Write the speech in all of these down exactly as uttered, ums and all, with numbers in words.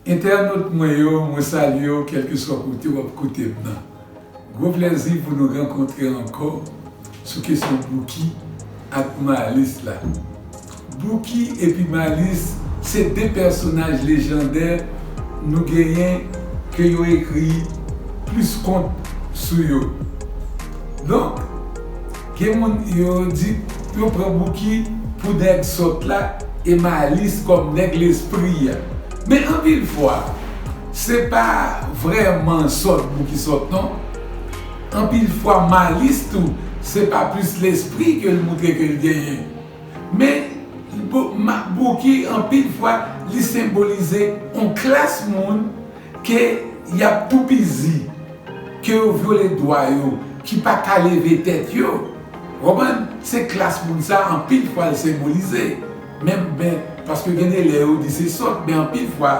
Entènot mwen yo, mwen salye w kèlkeswa kote w ap koute m nan. Gwo plèzi pou nou rankontre ankò sou kesyon Bouki ak Malis la. Bouki epi Malis se de pèsonaj lejandè nou genyen ke yo ekri plis kont sou yo. Donk, gen moun yo di yo pran Bouki pou nèg sòt la e Malis kòm nèg lespri a. Men anpil fwa, se pa vrèman sòt Bouki sòt non. Anpil fwa Malis tou, se pa plis lespri ke l moutre ke l genyen. Men Bouki anpil fwa li senbolize yon klas moun ke y ap toupizi, ke yo vyole dwa yo, ki pa ka leve tèt yo. Ou konprann? Se klas moun sa anpil fwa l senbolize. Men, men, paske gen de lè yo di se sòt, men anpil fwa,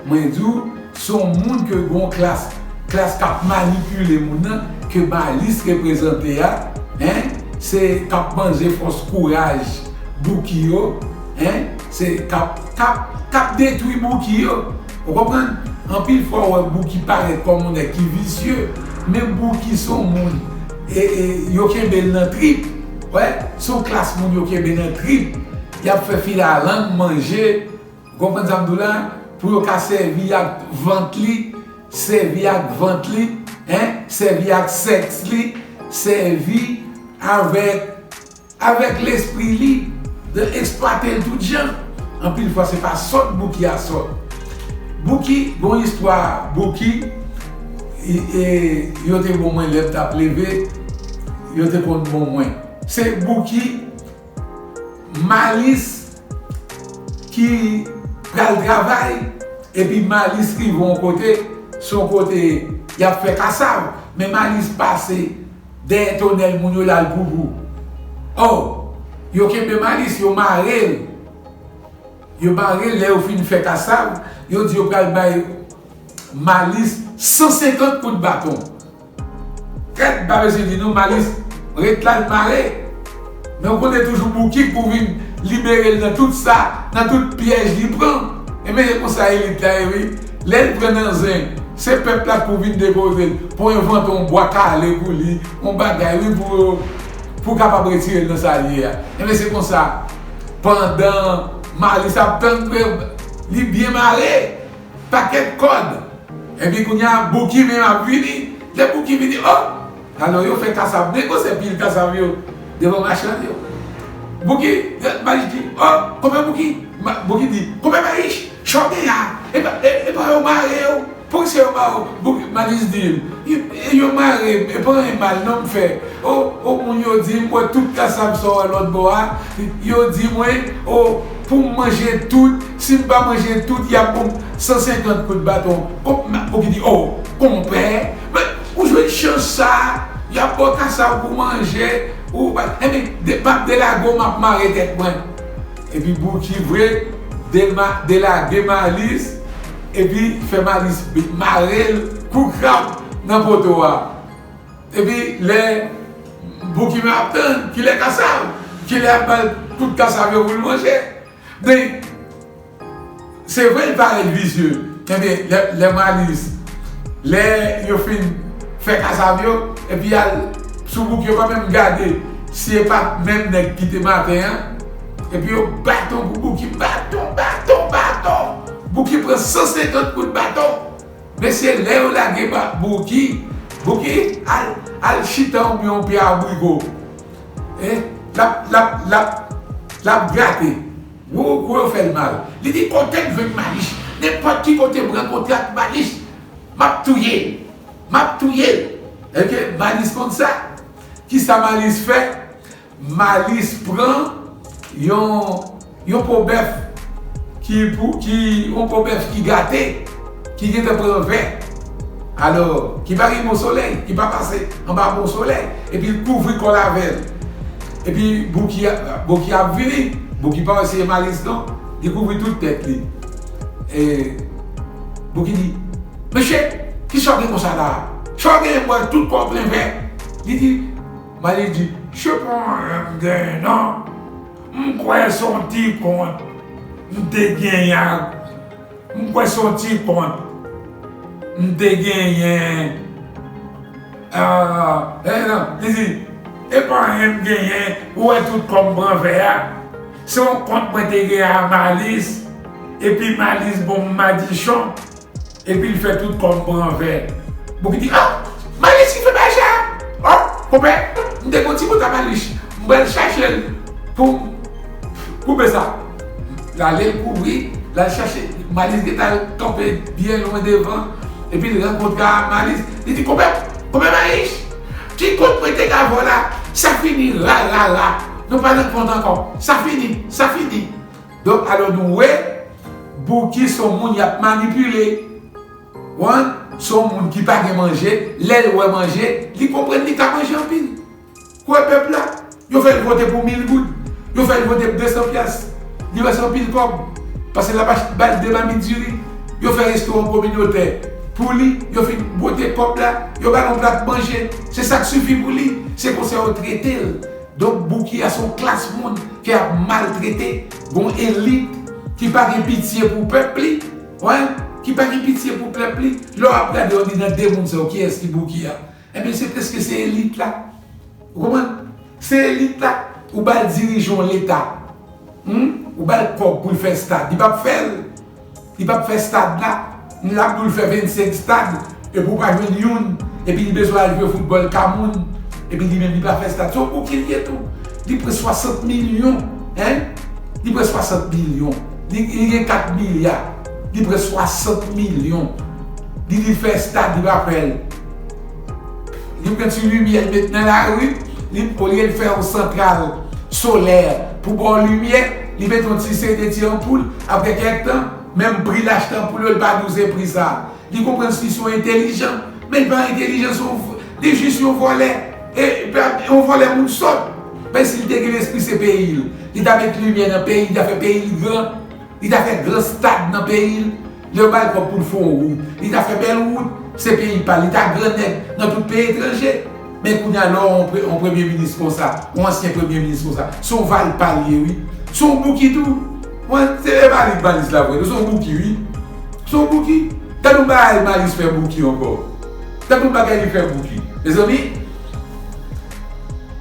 mwen di w, se yon moun ke gon klas, klas k ap manipile moun nan, ke Malis reprezante a, en, se k ap manje fòs kouraj Bouki yo, en, se k ap, k ap, k ap detwi Bouki yo. Ou konprann? Anpil fwa, w wè Bouki parèt kòm yon nèg ki visye, men Bouki se yon moun, e, e, yo kenbe l nan trip. Wè, se yon klas moun yo kenbe nan trip. Y ap fè filalang manje. Ou konprann sa m di w la? Pou yo ka sèvi ak vant li, sèvi ak vant li, en, sèvi ak sèks li, sèvi avèk avèk lespri li, de eksplwate l tout jan. Anpil fwa, se pa sòt Bouki a sòt. Bouki, gon istwa Bouki, e, e, yo te bon mwen lè m t ap leve, yo te konn bon mwen. Se Bouki, Malis ki pral travay, epi Malis rive yon kote, se yon kote y ap fè kasav, men Malis pase dèyè tonèl moun yo l al boubou. Ò, yo kenbe Malis, yo mare l. Yo mare l, lè yo fin fè kasav, yo di yo pral bay Malis san senkant kout baton. Kèt, m pa bezwen di nou, Malis ret la, l mare. Men w konnen toujou Bouki k pou vin libere l nan tout sa, nan tout pyèj li pran. Enben, se konsa elit la ye, wi. Lè l pran nan zen, se pèp la k pou vin depoze l, pou envante yon bwa kale pou li, yon bagay, wi, pou, pou kapab retire l nan sa l ye a. Enben, se konsa, pandan Malis ap tann, li byen mare, pakèt kòd. Epi kounye a, Bouki menm ap vini. Lè Bouki vini, o! Alò, yo fè kasav, men gwosè pil kasav yo devan machann yo. Bouki, Malis di, o, konpè Bouki, Bouki di, konpè Malis, sa w gen a, e pa, e, e pa yo mare yo, poukisa yo mare yo? Bouki, Malis di l, yo mare m, e pa anyen mal non m fè. O, o, moun yo di m, wè tout kasav sa w wè lòt bò a, yo di mwen, o, pou m manje tout, si m pa manje tout, y ap ban m san senkant kout baton. Bouki di, o, konpè, men ou jwenn chans sa, y ap ba w kasav pou manje, ou pa, enben, m ap delage w, m ap mare tèt mwen. Epi Bouki vre, delage Malis, epi fè Malis mare l kou krab nan poto a. Epi lè Bouki men ap tann, kilè kasav, kilè ap ba l tout kasav yo pou l manje. Men, se vre l parèt visye. Ebyen, lè, lè Malis, lè yo fin fè kasav yo, epi y al sou Bouki, yo pa menm gade si e pa t menm nèg ki te maten an. Epi yo baton pou Bouki, baton, baton, baton. Bouki pran san senkant kout baton. Mesye, lè yo lage Bouki, Bouki al, al chita anba yon pye abriko. E, l ap, l ap, l ap, l ap grate. Wou, kou yo fè l mal. Li di, kote m jwenn Malis? Nenpòt ki kote m rankontre ak Malis, m ap touye l. M ap touye l. Ebyen, Malis konn sa. Kisa Malis fè? Malis pran yon, yon po bèf ki pou, ki, yon po bèf ki gate, ki gentan pran vè. Alò, ki pa gen bon solèy, ki pa pase anba bon solèy, epi l kouvri kò l avè l. Epi Bouki, Bouki ap vini, Bouki pa wè se Malis non, li kouvri tout tèt li. E Bouki di, mesye, kisa w gen konsa la? Sa w genyen, m wè tout kò w plen vè. Li di, Malis di, se pa anyen m genyen non. M kwè se yon ti kont m te genyen ak M kwè se yon ti kont m te genyen. Ah, eh, non, li di, e pa anyen m genyen, ou wè tout kòb m pran vè a. Se yon kont mwen te genyen a Malis, epi Malis bon m madichon, epi l fè tout kòb m pran vè. Bouki di, ah, Malis ki fè bagay sa? Oh, konpè, m te gon ti kont a Malis, m pral chache l pou m koupe sa. L ale l kouvri, l al chache. Malis gentan kanpe byen lwen devan, epi l rankontre a Malis. Li di, konpè, konpè Malis, ti kont mwen te ka vòlè, sa fini, ra, ra, ra. Nou pa nan kont ankò. Sa fini, sa fini. Donk, alò nou wè, Bouki se yon moun y ap manipile. Wan, se yon moun ki pa gen manje, lè l wè manje, li konprann li ka manje anpil. Kwè pèp la, yo fè l vote pou mil goud, yo fè l vote pou de san pyas. Li wè se anpil kòb. Paske l ap achte bay de mamit diri. Yo fè restoran kominotè pou li, yo fin bote kòb la, yo ba l yon plat manje. Se sa k sifi pou li. Se konsa yo trete l. Donk, Bouki a se yon klas moun ke ap maltrete, gon elit ki pa gen pitye pou pèp li, wi, ki pa gen pitye pou pèp li. Lè w ap gade, w di nan de moun sa yo, kiyès ki Bouki a? Ebyen, se prèske se elit la. Ou konprann? Se elit la. Ou ba l dirije yon leta. Hmm? Ou ba l kòb pou l fè stad. Li p ap fè l. Li p ap fè stad la. L ap di w l fè vennsenk stad. Epi w pa jwenn youn. Epi li bezwen al jwe foutbòl ka moun. Epi li menm li pa fè stad. Se yon Bouki li ye tou. Li pran swasant milyon. Hein? Li pran swasant milyon. Li, li gen kat milya. Li pran swasant milyon. Li di l fè stad, li pa fè l. Li pran ti limyè, li met nan lari, li, olye l fè yon santral solè pou ba w limyè, li met yon ti seri de ti anpoul, apre kèk tan, menm pri l achte anpoul yo, li pa di w se pri sa. Li konprann si se yon entèlijan, men li pa entèlijan, se yon, li jis yon vòlè, e, yon vòlè moun sòt. Men si li te gen lespri, se peyi l. Li ta met limyè nan peyi, li ta fè peyi l gran. Li ta fè gran stad nan peyi l. Lè yo ba l kòb pou l fè yon wout, li ta fè bèl wout. Se peyi pa l. Li ta gran nèg nan tout peyi etranje. Men kounye a, lè w wè yon pre-, yon premye minis konsa, yon ansyen premye minis konsa, se yon valpa l ye, wi. Se yon Bouki tou. Mwen, se e pa li k Malis la vre, non, se yon Bouki, wi. Se yon Bouki. Tande yon bagay Malis fè Bouki ankò. Tande yon bagay li fè Bouki. Mezanmi,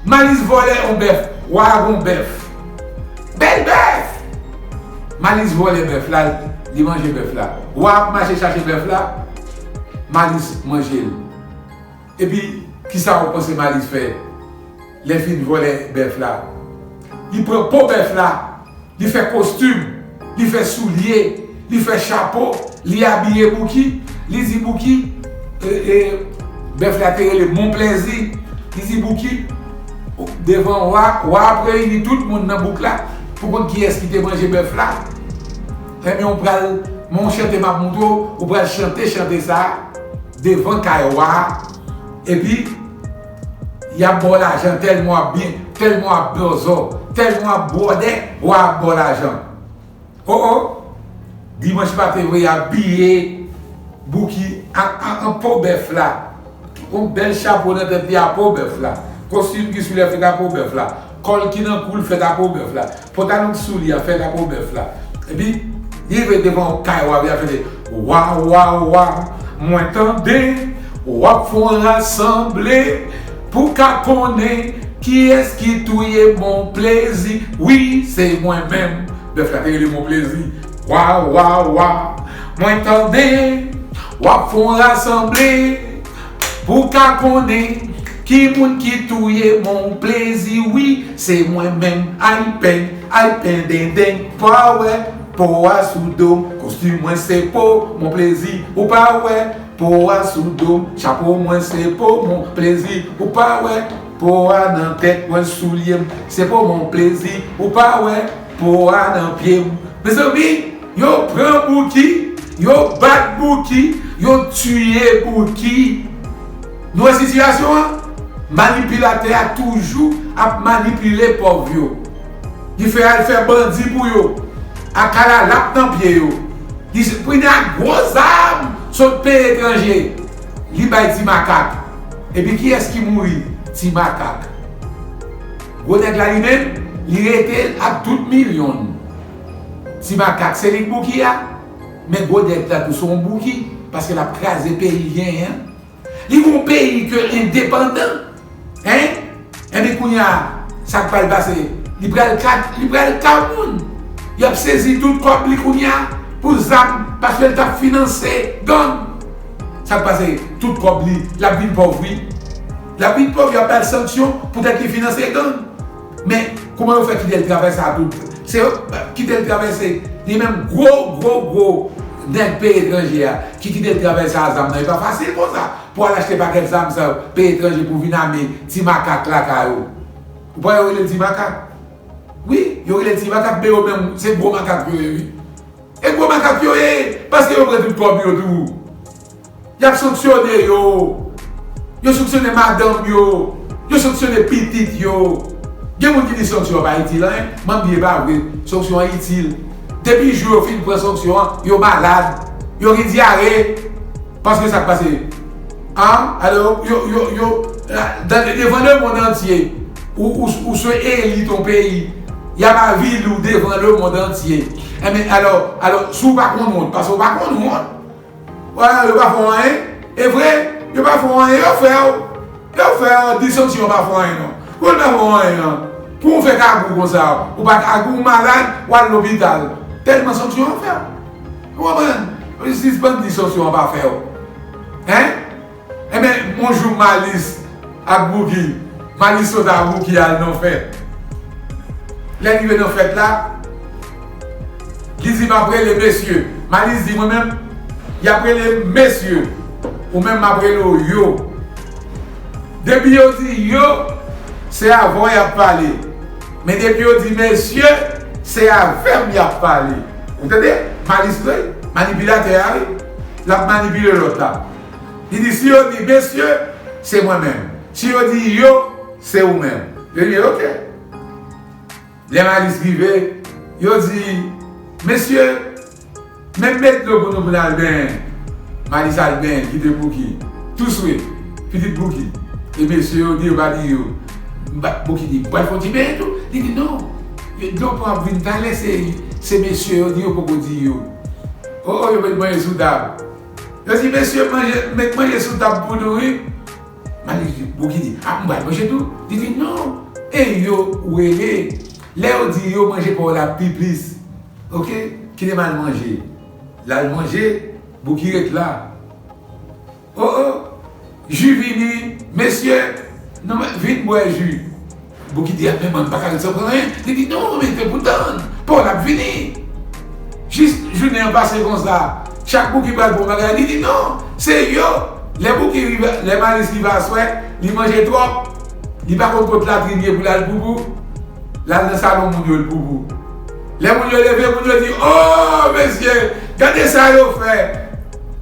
Malis vòlè yon bèf, wa a gon bèf. Bèl bèf! Malis vòlè bèf la, li manje bèf la. Wa ap mache chache bèf la, Malis manje l. Epi, kisa w panse Malis fè lè l fin vòlè bèf la? Li pran po bèf la, li fè kostim, li fè soulye, li fè chapo, li abiye Bouki, li di Bouki, e, e, bèf la te rele Mon Plèzi, li di Bouki, devan wa, wa ap reyini tout moun nan bouk la pou konn kiyès ki te manje bèf la. Ebyen, ou pral, men yon chante m ap montre w, ou pral chante chante sa a devan kay wa a, epi y ap ba w lajan tèlman w ap byen, tèlman w ap bòzò, tèlman w ap bwòdè, wa ap ba w lajan. O, o! Dimanch maten vre, y abiye Bouki a, a, an po bèf la. Yon bèl chapo nan tèt li a po bèf la. Kostim ki sou li a fèt a po bèf la. Kòl ki nan kou l fèt a po bèf la. Pantalon ki sou li a fèt a po bèf la. Epi, li rive devan kay wa, li ap chante, wa, wa, wa, mwen tande w ap fè yon rasanble pou ka konnen kiyès ki touye Mon Plèzi. Wi, se mwen menm. Bèf la te rele Mon Plèzi. Wa, wa, wa, mwen tande w ap fè yon rasanble pou ka konnen ki moun ki touye Mon Plèzi. Wi, se mwen menm. Ay pen, ay pen denden. Pa wè po a sou do m, kostim mwen se po Mon Plèzi. Ou pa wè po a sou do m, chapo mwen se po Mon Plèzi. Ou pa wè po a nan tèt mwen, soulye m se po Mon Plèzi. Ou pa wè po a nan pye m. Mezanmi, yo pran Bouki, yo bat Bouki, yo tiye Bouki. Nou wè sitiyasyon an? Manipilatè a toujou ap manipile pòv yo. Li fè al fè bandi pou yo. Akalala ap nan pye yo. Li pran gwo zam sot peyi etranje. Li bay Ti Makak. Epi kiyès ki mouri? Ti Makak. Gwo nèg la li menm, li rete ak tout milyon. Ti Makak, se li k Bouki a? Men gwo dèt la tou se yon Bouki, paske l ap kraze peyi l genyen an. Li gon peyi ke endepandan, en? Enben kounye a, sa k pral pase? Li pral ka, li pral ka moun. Y ap sezi tout kòb li kounye a pou zam, paske l t ap finanse gang. Sa k pase? Tout kòb li, l ap vin pòv, wi. L ap vin pòv, y ap ba l sanksyon poutèt li finanse gang. Men, kòman yo fè kite l travèse a tout? Se yo kite l travèse. Li menm gwo, gwo, gwo nèg peyi etranje a ki kite l travèse a zam nan. E pa fasil konsa pou al achte pakèt zam sa yo, peyi etranje pou vin ame ti makak lakay ou. Ou pa yo rele ti makak? Wi, yo rele ti makak, men yo menm, se gwo makak yo ye, wi. E gwo makak yo ye, paske yo pran tout kòb yo tou. Y ap sanksyone yo. Yo sanksyone madanm yo. Yo sanksyone pitit yo. Gen moun ki di sanksyon an pa itil anyen. M ap di e pa vre. Sanksyon an itil. Depi jou yo fin pran sanksyon an, yo malad. Yo gen dyare. Paske sa k pase? An? Alò, yo, yo, yo, dan, devan lemonn antye, ou, ou, ou se elit yon peyi. Y ap avili w devan lemonn antye. Enben, alò, alò, si w pa konn wont, paske w pa konn wont, wè, yo pa fè w anyen. E vre, yo pa fè w anyen, yo fè w. Yo fè w, di sanksyon an pa fè w anyen, non. Pou l pa fè w anyen, non. Pou w fè kagou konsa, ou pa kagou, ou malad, w al lopital. Tèlman sanksyon an fè w. Ou konprann? Sispann di sanksyon an pa fè w. Hein? Enben, yon jou Malis ak Bouki, Malis sot a Bouki al nan fèt. Lè l rive nan fèt la, li di, "M ap rele mesye." Malis di, "Mwen menm, y ap rele m mesye. Ou menm, m ap rele w yo." Depi yo di yo, se avè w y ap pale. Men depi yo di mesye, se avè m y ap pale. Ou tande? Malis vre, manipilatè a, wi. L ap manipile lòt la. Li di, "Si yo di mesye, se mwen menm. Si yo di yo, se ou menm." Yo di, "Ok." Lè Malis rive, yo di, "Mesye, men met dlo pou nou, pou n al benyen." Malis al benyen, kite Bouki. Tou swe, pitit Bouki. E mesye yo di yo pa di yo. Ba-, Bouki di, "M pral fè yon ti benyen tou." Li di, "Non. Yo, dlo pran ap vin talè, se, se mesye yo di yo poko di yo." O, o, yo met manje sou tab. Yo di, "Mesye, manje, met manje sou tab pou nou, wi." Malis di, Bouki di, "A, m pral manje tou." Li di, "Non, e yo ou rele. Lè yo di yo manje pa w la pi plis. Ok? Kite m al manje." L al manje, Bouki ret la. O, o, ji vini, mesye, nou vin bwè ji. Bouki di, "A, men mwen m pa ka ret san pran anyen." Li di, "Non, men te pou tann, pa w l ap vini." Jis jounen an pase konsa, chak Bouki pral pran bagay, li di, "Non, se yo." Lè Bouki rive, lè Malis rive aswè, li manje twòp, li pa konn kot latrin ye pou l al poupou, l al nan salon moun yo, l poupou. Lè moun yo leve, moun yo di, "O, mesye, gade sa yo fè."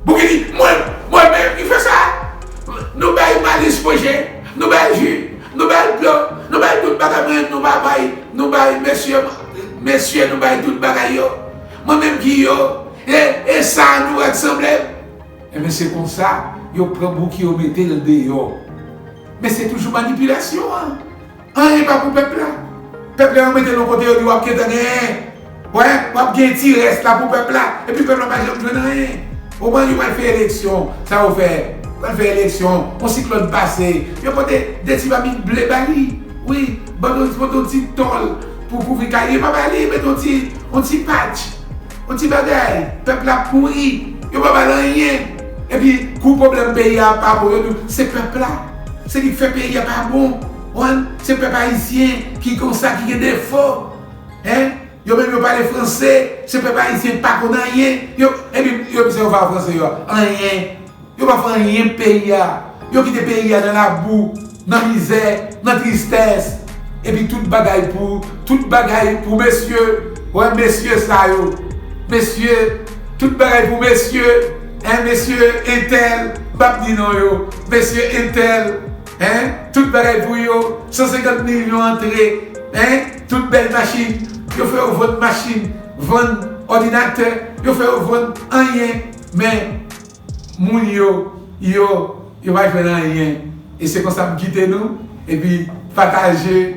Bouki di, "Mwen, mwen menm ki fè sa?" Nou bay Malis manje, nou bay ji, nou bay dlo, nou bay tout bagay, mwen, nou pa bay, nou bay mesye, mesye, nou bay tout bagay yo. Mwen menm ki yo, e, e sa nou wè k sanble m. Enben, se konsa, yo pran Bouki, yo mete l deyò. Men se toujou manipilasyon an. Anyen pa pou pèp la. Pèp la, yo mete l yon kote, yo di w ap gentan genyen. Wè, w ap gen ti rès la pou pèp la. Epi pèp la pa janm jwenn anyen. Ou konprann, yo pral fè eleksyon. Sa yo fè? Yo pral fè eleksyon. Yon siklòn pase. Yo pote de ti mamit ble ba li. Wi, ban l, pote yon ti tòl pou kouvri kay li. Pa ba li, mete yon ti, yon ti patch. Yon ti bagay, pèp la ap mouri, yo pa ba l anyen. Epi, kou pwoblèm peyi a pa bon, yo di w, se pèp la. Se li k fè peyi a pa bon. Ou konprann? Se pèp ayisyen ki konsa, ki gen defo. Hein? Yo menm yo pale franse, se pèp ayisyen pa konn anyen. Yo, epi, yo, se yo pa franse yo, anyen. Yo pa fè anyen peyi a. Yo kite peyi a nan labou, nan mizè, nan tristès. Epi tout bagay pou, tout bagay pou mesye. Wè mesye sa yo. Mesye, tout bagay pou mesye. Hein, mesye entèl, m p ap di non yo. Mesye entèl, hein, tout bagay pou yo. San senkant milyon antre, hein, tout bèl machin. Yo fè yo vann machin, vann òdinatè, yo fè yo vann anyen. Men, moun yo, yo, yo pa jwenn anyen. E se konsa m kite nou, epi pataje,